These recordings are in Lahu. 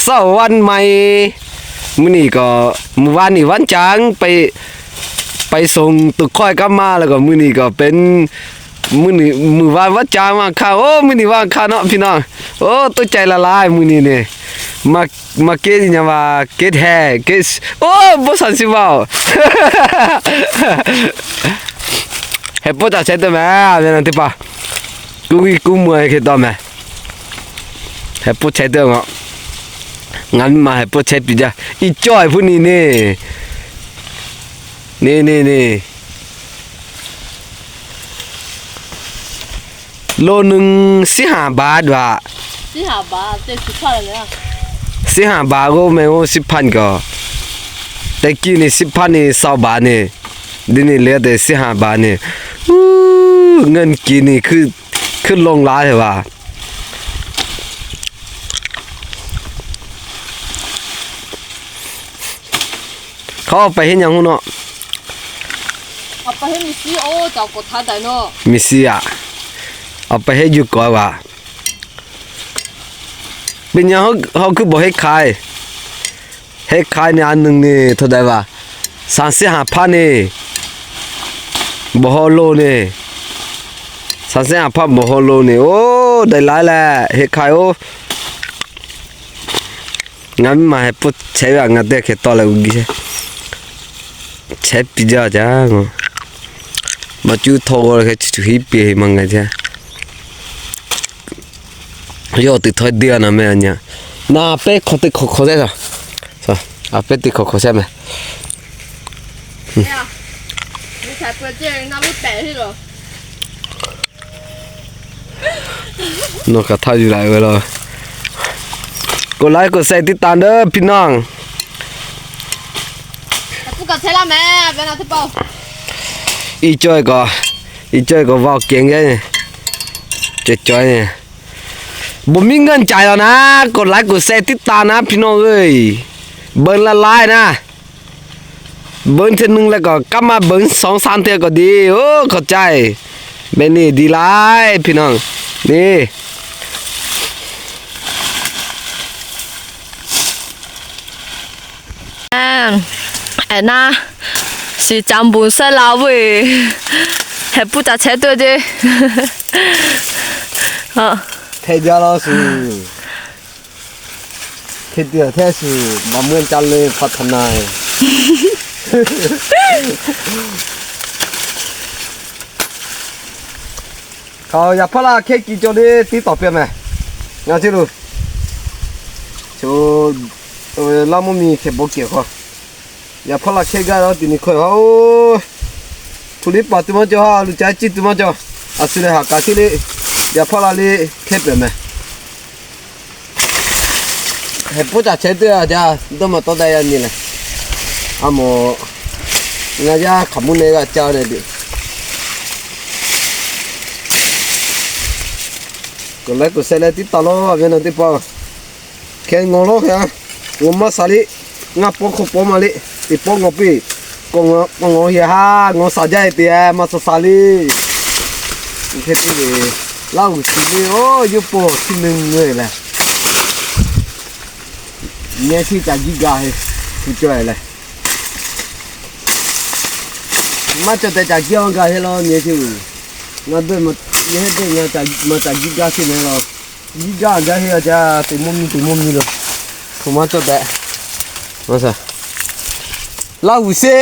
เศร้าวันใหม่ มื้อนี้ก็ หมู่บ้านนี่วันจันทร์ ไป ไปส่งตุ๊กข้อยกลับมา แล้วก็มื้อนี้ก็เป็น มื้อนี้ มื้อวานวันจันทร์ วันอังคาร โอ้ มื้อนี้วันอังคารเนาะพี่น้อง โอ้ ตกใจละลาย มื้อนี้นี่ มา มาเก็บอิหยังวะ เก็บแฮ เก็บ โอ้ บ่ซันสิเว้า แฮปูจะใช้ตัวแม่ เป็นอันที่ปะ กู กูเมื่อยแค่ตอนแม่ แฮปูใช้ตัวเนาะ งั้นมาแฮปูใช้ปีจ้ะ อีจ้อยผู้นี้นี่ นี่ นี่ นี่ โลหนึ่งสิบห้าบาทว่ะ สิบห้าบาท เต็มสิบพันเลยนะ สิบห้าบาทก็ไม่โอ้ สิบพันก็ แต่กี้นี่ สิบพันนี่ ซาวบาทนี่ เดี๋ยวนี้เหลือแต่สิบห้าบาทนี่ อู้ เงินกีบนี่คือ ขึ้นลงหลายเลยว่ะ เขาเอาไปเฮ็ดหยังฮู้เนาะ เอาไปเฮ็ดมีซี่ โอ้ เจ้ากดท้าใดเนาะ มีซี่อะ เอาไปเฮ็ดอยู่ก่อนว่ะ เป็นหยังเขา เขาคือบ่เฮ็ดขาย เฮ็ดขายนี่อันหนึ่งนี่เท่าใดวะ สามสิบห้าพันนี่ บ่ฮอดโลนี่ สามสิบห้าพัน บ่ฮอดโลนี่ โอ้ ได้หลายแหละ เฮ็ดขาย โอ้ ငါမ့ၢ်မၤဟဲပိၢ်ဆဲးဝဲ ငါတဲခဲတီလၢအူကံ ဆဲးပံၤဒၣ်ကါ မၤကၠူထီၣ်ဝဲခဲဆူဟံၣ်ပံၤဟဲမၤငါဆဲး ယီၢ်တုၤထီၣ်ဒ့ၣ်အနၤမ့ၢ်အညါ နၤပဲခီၣ်တ့ၢ်ခီၣ်ခီၣ်ဆဲး အပဲတ့ၢ်ခီၣ်ခီၣ်ဆဲးမ့ၢ် နီၢ်ကထါယူၤလၢဝဲလီၤ กดไลค์กดแชร์ติดตามเด้อพี่น้อง အီၣ်ကၠွဲၣ်ကီး အီၣ်ကၠွဲၣ်ကီး ဝၢ်ကဲၣ်ကဲ ကၠွဲၣ်ကၠွဲၣ် ဘိမံငၢၼ်းကၢ်လီၤနၤ กดไลค์กดแชร์ติดตามนะพี่น้องเอ้ย เบิ้ลละไลค์นะ เบิ้ลเท่านึงแล้วก็กลับมาเบิ้ลสองสามเท่าก็ดี โอ้ ขอบใจ แบบนี้ดีหลายพี่น้อง นี่ အဲၣ်နၤ စံၣ်ကၠၢမ်ပူၤ ဆဲလၤဝ့ၢ် ဟဲပူတၢ်ဆဲးတွဲၣ်က့ ထဲကြလောစု ထဲတထဲစု မၤမွဲကၢ်လၢဖးထနၢႆ ခီ ယၤဖီလာ်ခဲကံၢ်ကၠီၤဒ့ တံတီၢ်ပျဲၢ်မး ငါဆ့လူၤ ဆိ လါမိၢ်မံၤခဲဘိက့ၢ်ခီ ယၤဖီလာ်ခဲကါဒီးတံၤနံၤခွဲးဟီ အိၣ် ထူလံပာ်တုၤမီၤကၠီၤဟီ လူၤကၠီတုၤမီၤကၠီၤ အစုလၢဟးကးထံလံ ယၤဖီလာ်လံ ခဲပျဲၢ်မး ဟဲပိၢ်တၢ်ဆဲးတွဲၣ်အီၤကါ ဒိၣ်မးတီတၢ်ယၤမံၤလဲၣ် အမိၢ် ငါယါခးမူၣ်န့ၣ်ဂၤကၢန့ၣ်ဒုး ကလဲၤကဆဲးလဲၤတံတီၢ်လီၤ အဝဲန့ၣ်သ့ၣ်ပှၢ် ခဲငီၤလီၤခဲ ငီၤမၤစးလံ ငါပိာ်ခိၣ်ပိာ်မးလံ တံၤပိာ်ငီၤပ့ၢ် ကီၢ်ငီၤဟံၣ်ဟါ ငီၤစးဒ်အံၤတ့ၢ် မၤစးစးလံ ခဲတ့ၢ် လၢအူၣ်စံးလံ အိၣ် ယိၣ်ပိာ်ထံနုၤငွေလဲၣ် ညဲထံၣ်တၢ်ဂံၢ်ဂၤဟဲ ထူကၠီၣ်လဲၣ် မၤကၠီၣ်တဲာ်တၢ်ဂံၢ်အီၤဂၤဟဲလီၤ ညဲထံၣ် ငါဒွဲၣ် ညဲဟဲဒွဲၣ် မၤတၢ်ဂံၢ်ဂၤထံၣ်န့ၣ်လီၤ ဂံၢ်ဂၤအဂၤဟဲအီၤကါ တံၤမိၢ်မံၤ တံၤမိၢ်မံၤလီၤ ထူမၤကၠီၣ်တဲာ် လၢအူၣ်စ့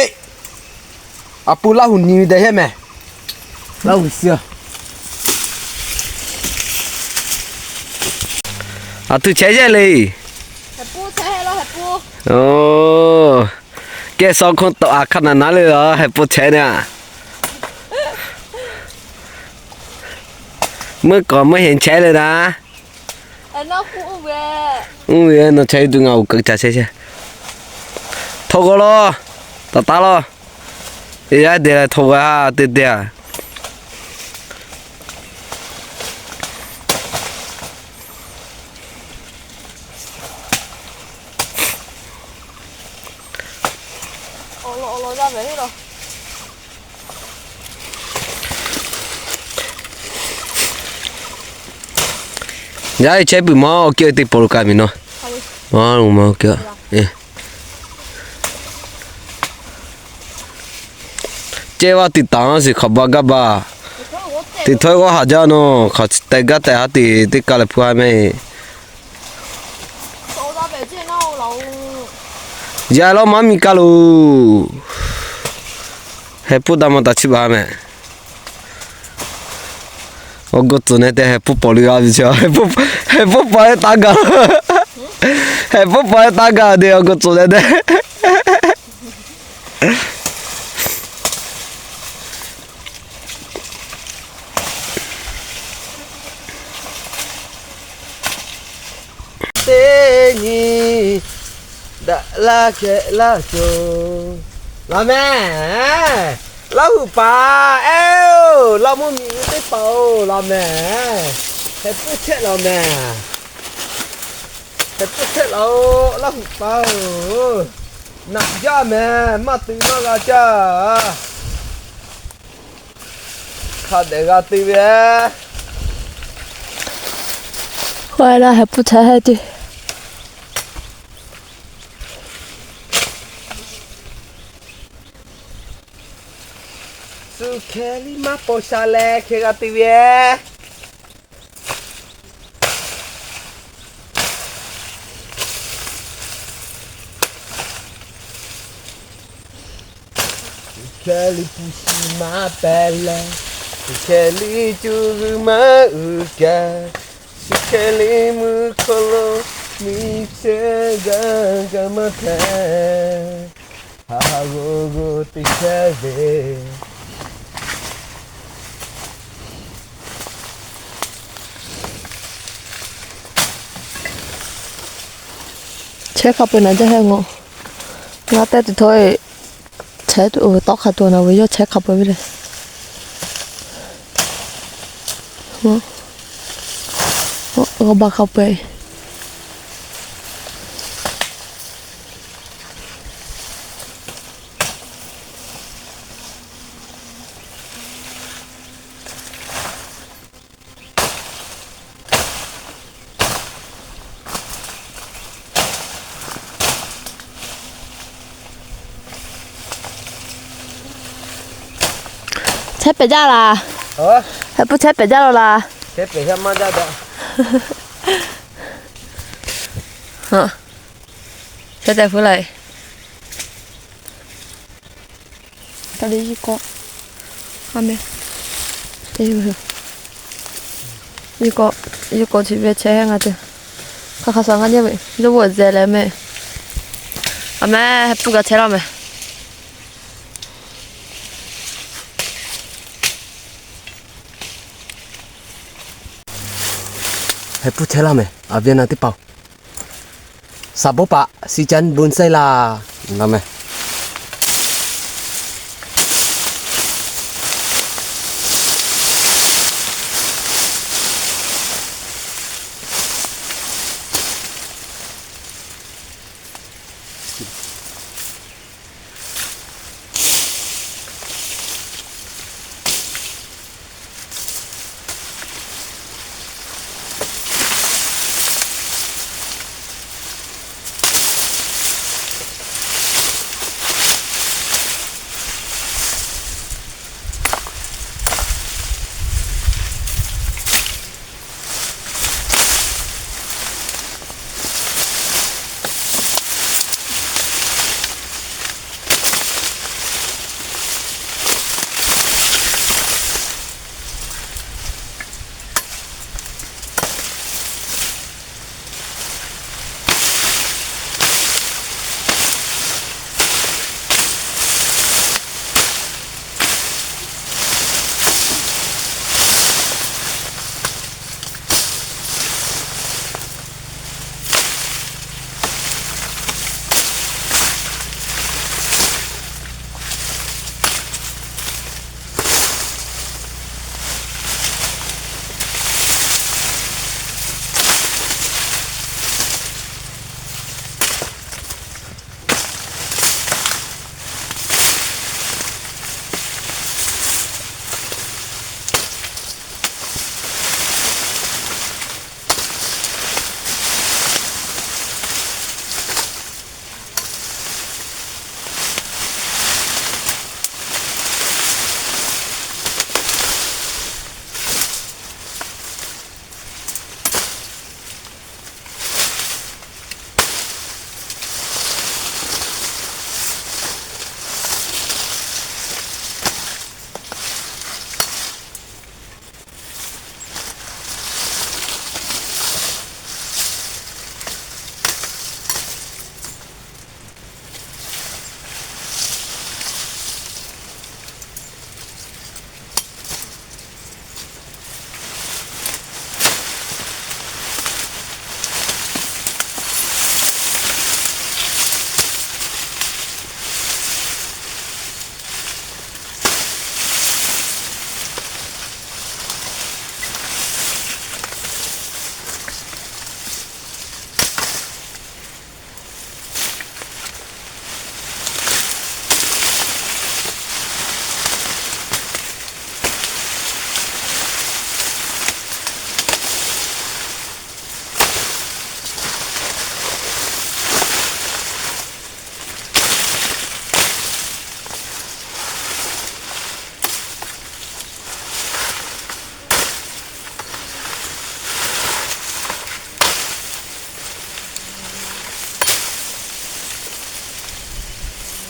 အပူၤလၢအူၣ်နံၤဝံၤဒဲးဟဲမး လၢအူၣ်စ့ အထူဆဲးယဲၢ်လံ ကဲစီၤခိၣ်တီၢ် အခနနါလၢ ဟဲပိၢ်ဆဲးန့ၣ် မုၢ်ကီၢ်မုၢ်ဟ့ၣ်ဆဲးလၢနၤ အူဝဲနီၢ်ဆဲးဒုး ငါအူၣ်ကၢကၢဆဲးဆဲး ထိၣ်ဂီၤလီၤ တၢ်တၢ်လီၤ ယဲဒဲးလၢထိၣ်ဂီၤဟါတ့ၢ်တ့ၢ် ယါအံၤဆဲးပုၢ်မီၤ က့ၤတ့ၢ်ပိာ်လီၤကါမံၤနီၤ Maˇ loˬ ma, ceh vaˇ tiꞈ taˍ a shiˍ hk'aˬ ba gaˇ ba. Teˇ htawˇ k'o haˍ jaˇ nawˬ, hk'aˬ teh gaˇ tehꞈ haˉ te teˇ kaˇ leh hpu haˉ mehˆ. Yaꞈ lawˇ maˇ miˬ kaˇ loˬ. Heh puˆ taˇ maˇ taˍ chiˇ baˬ mehˆ. Awˬ g'uˇ tcuhˬ neh te heh puˆ paw liˇ g'a ve chi, heh puˆ paw leh taˇ gaˬ. Heh puˆ paw leh taˇ gaˬ de awˬ g'uˇ tcuhˬ neh te. Teˇ nyi daꞈ laˇ kehˬ laˇ cawˬ. Laˬ mehˍ. Laˇ huˍ paˍ ehˉ-oˬ, laˇ mvuhˇ miˬ ve teˇ hpaˍ-oˬ, laˬ mehˍ. Heh puiˉ chehˇ laˬ mehˍ. Heh puiˉ chehˇ laˬ-oˬ, laˇ huˍ paˍ-oˬ. Naꞈ jaˇ mehˍ, maˇ te maˇ g'a caˇ. Hk'a dehꞈ g'a te ve. K'oˆ-e laˇ, heh puiˉ chehˇ hehˉ ce. Suh hkeh liˇ maˇ paw sha leh hkeh g'a te ve. Suh hkeh liˇ hpu shi maˇ pehˬ leh, suh hkeh liˇ cuˇ g'uiˬ maˇ uiˍ kaꞈ, suh hkeh liˇ mvuhˇ hk'aw lo miˬ chehˇ gaˇ kaꞈ maˇ hpehꞈ. Haꞈ haꞈ g'oˇ g'oˇ te chehˇ ve. Chehˇ hk'a peu-eˬ naˍ jaˇ hehˉ ngaˬ. Ngaˬ tehˇ tuˬ htawˇ, chehˇ tuˬ tawˆ hk'a tuˬ naˍ ve yawˇ chehˇ hk'a peu-eˬ ve le. G'aw ba hk'a peu-eˬ. Chehˇ pehˍ jaˇ laˬ. Heh puiˉ chehˇ pehˍ jaˇ law laˬ. Chehˇ tehꞈ hpu laiˬ. Ka le, yawˇ kawˆ, yawˇ kawˆ chi ve chehˇ hehˉ ngaˬ te. Hk'aˬ hk'aˬ shaˍ ngaˇ nyi ve yawˇ vo zeˬ leh mehˆ. A mehˆ, heh puiˉ kaꞈ chehˇ laˇ mehˍ. Heh puiˉ chehˇ laˇ mehˍ, a ve naˬ teˇ hpaˍ-oˬ. Saˍ bawˇ paꞈ si caˉ bon saiˉ laˇ. Laˇ mehˍ.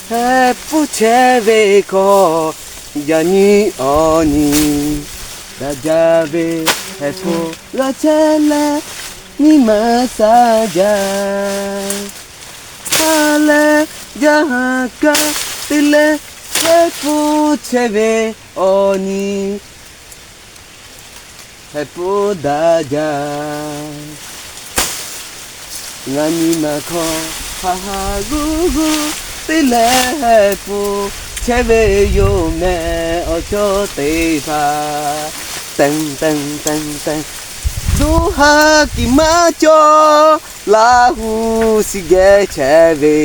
Heh puˇ chehˇ ve hkawˇ, yaꞈ nyi awˬ nyi daꞈ jaˇ ve. Heh puˇ g'a chehˇ leh, nyi ma sha jaˇ. Ha leh yaˇ ha kaˇ te leh, heh puˇ chehˇ ve awˬ nyi heh puˇ daꞈ jaˇ. Ngaˬ nyi ma hkawˇ ha ha g'uˇ g'uˇ te leh, heh puˇ chehˇ ve yoˬ mehˍ awˬ chawˇ teˇ hpaˍ. Teˇ teˇ teˇ teˇ, duˇ ha kiˬ maˇ cawˬ, Laˇ huˍ shiˍ geh chehˇ ve.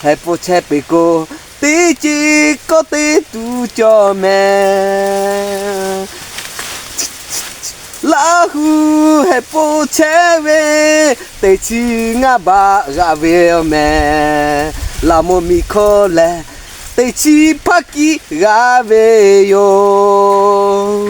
Heh puˇ chehˇ peuˬ k'o, teˇ ceuˬ kawˆ teˇ tuˬ cawˬ mehˍ. Laˇ huˍ heh puˇ chehˇ ve, teˇ chi ngaˇ baˆ g'a ve mehˍ. Laꞈ mvuhˇ miˬ hkawˇ lehˬ, teˇ chi hpaˇ kiˆ g'a ve yoˬ.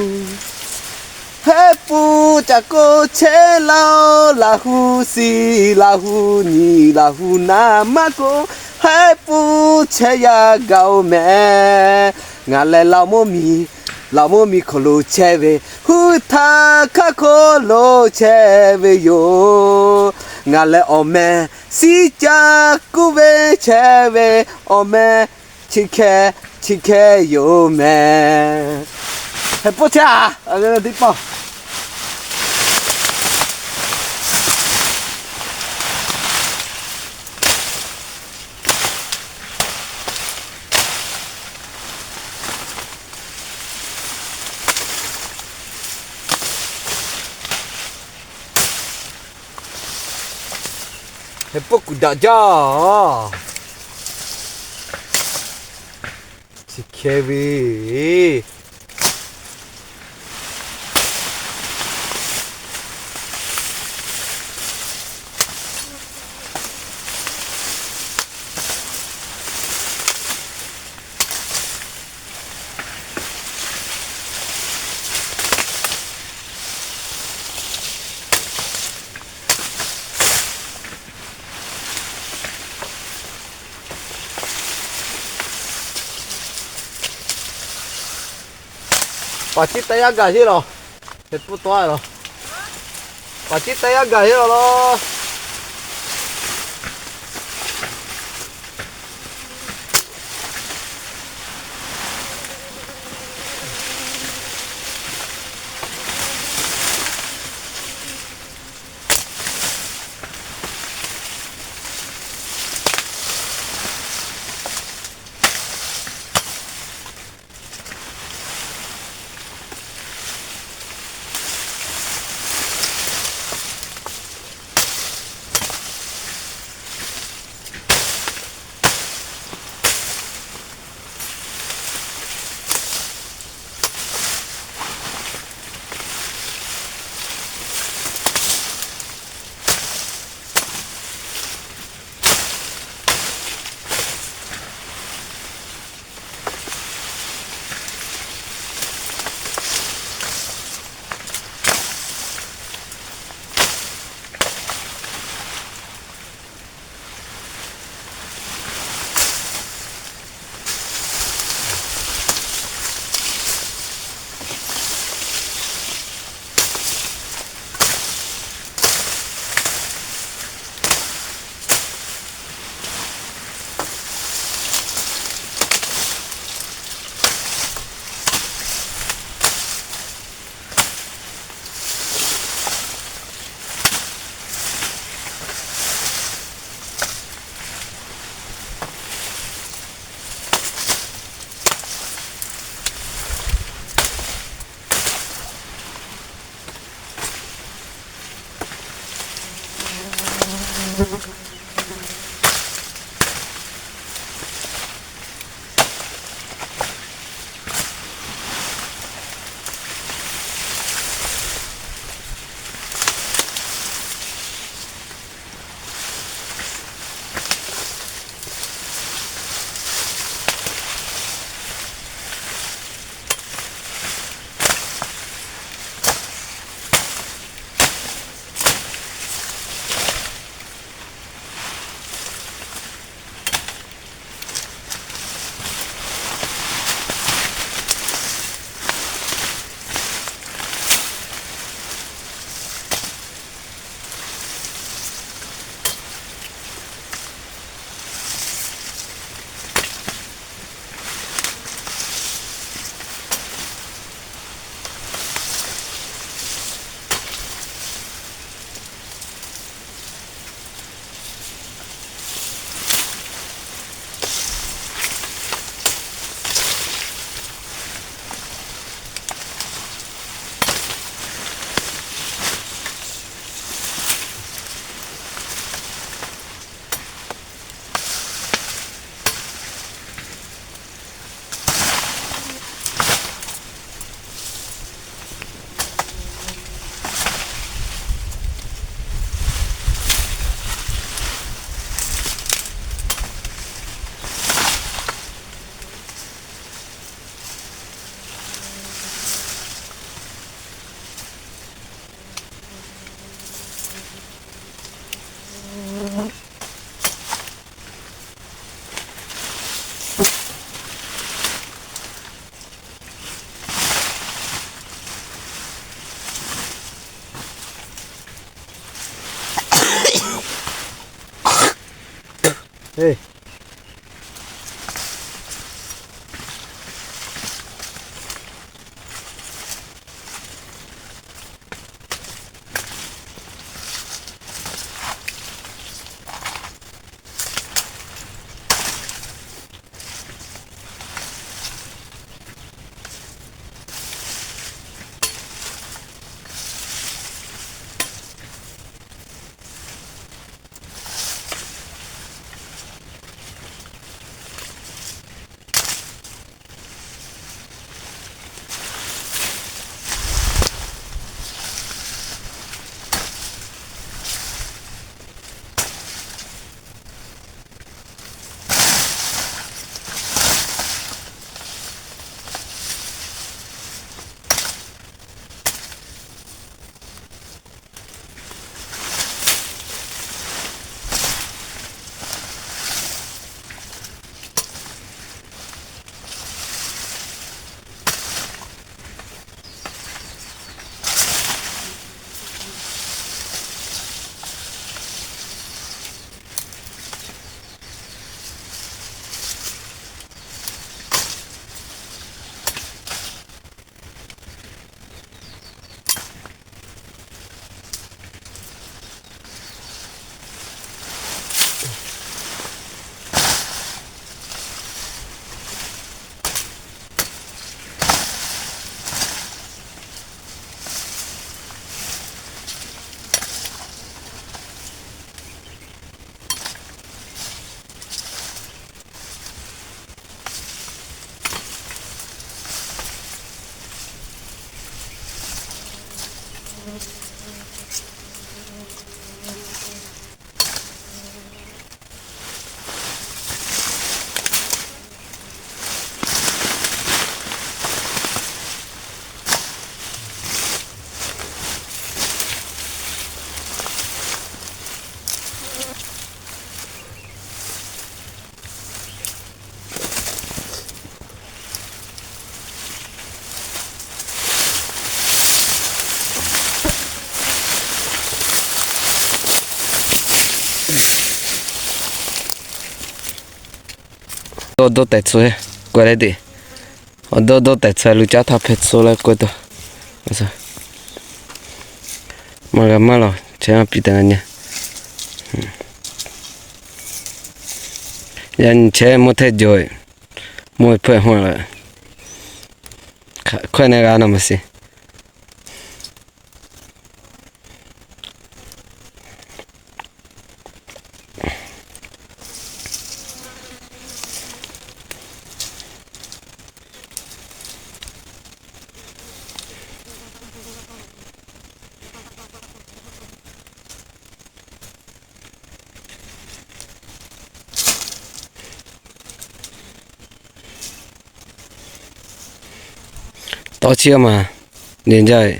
Heh puˇ ca k'oˆ chehˇ laˇ-oˆ, Laˇ huˍ shiˍ, Laˇ huˍ nyi, Laˇ huˍ naˍ maˇ k'oˆ, heh puˇ chehˇ yaˇ gaˬ-oˬ mehˍ. Ngaˬ lehˬ Laꞈ mvuhˇ miˬ, Laꞈ mvuhˇ miˬ hk'aw lo chehˇ ve, hu htaˇ hk'aˇ hk'aw lo chehˇ ve yoˬ. Ngaˬ lehˬ awˬ meh shiˉ ca kuˇ ve chehˇ ve, awˬ meh chi hkeh chi hkeh yoˬ mehˍ. Heh puˇ chehˇ-a, teˇ pawˆ. Heh puˇ kuˬ daꞈ jaˇ. Chi hkeh ve Paˍ ciˉ taˇ yaˇ gaˬ heˆ lawˬ. Heh puˇ tawˆ-a lawˬ. Paˍ ciˉ taˇ yaˇ gaˬ heˆ lawˬ lawˬ. Hei. Dawˇ dawˇ tehꞈ tcuh, k'ai leh deꞈ. Awˬ dawˇ dawˇ tehꞈ tcuh, lu caˉ htaˇ hpehꞈ tcuh leh k'oˆ taw. Maˇ g'a maˇ lawˬ, chehˇ maˇ piˇ tehꞈ na nyi. Yaꞈ nyi chehˇ mawˇ hteˇ jawˬ, mawˇ hpeuˆ hawˇ la. Hkawehˇ ne g'a na maˇ shiˍ. Tawˇ chiˇ maˬ, nyi jaˇ ve.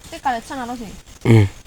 Teˇ ka leh caˇ na lawˇ sheˍ.